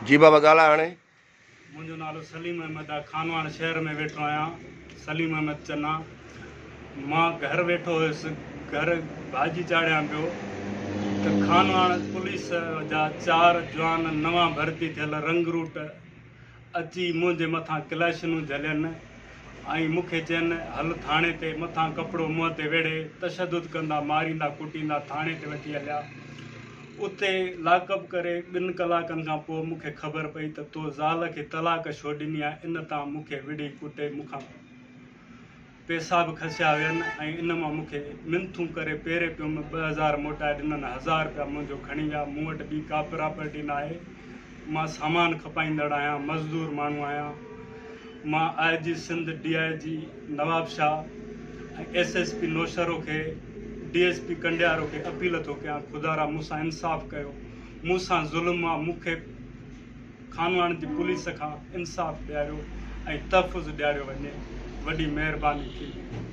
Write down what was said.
جي بابا ڳالهاء هاڻي. منهنجو نالو سليم احمد آ خانواهڻ شهر ۾ ويٺو آهيان سليم احمد چنا مان گهر ويٺو هيس گهر ڀاڄي چاڙهيان پيو ته خانواهڻ پوليس جا چار جوان نوان ڀرتي ٿيل رنگ روٽ اچي منهنجي مٿان ڪلاشنون جهلين ۽ مون کي چين هل ٿاڻي تي مٿان ڪپڙو منهن تي ويڙهي تشدد ڪندا ماريندا ڪٽيندا ٿاڻي تي وٺي هليا اتي لاڪ اپ ڪري ٻن ڪلاڪن کان پوء مون کي خبر پئي ته تو زال کي طلاق ڇو ڏني آهي ان تان مون کي وڙهي ڪٽي مون کان پئسا به کسيا وين ۽ ان مان مون کي منٿون ڪري پيري پيم 2000 موٽائي ڏنن هزار رپيا منهنجو کڻي ويا مون وٽ ٻي ڪا پراپرٽي ناهي مان سامان کپائيندڙ آهيان مزدور ماڻهو آهيان مان I G Sindh D I G Nawabshah ۽ S S P Naushahro کي ڊي ايس پي ڪنڊيارو کي اپيل ٿو ڪيان خدارا مون سان انصاف ڪيو مون سان ظلم آ مون کي خانواهڻ جي پوليس کان انصاف ڏياريو ۽ تحفظ ڏياريو وڃي وڏي مهرباني ٿيندي.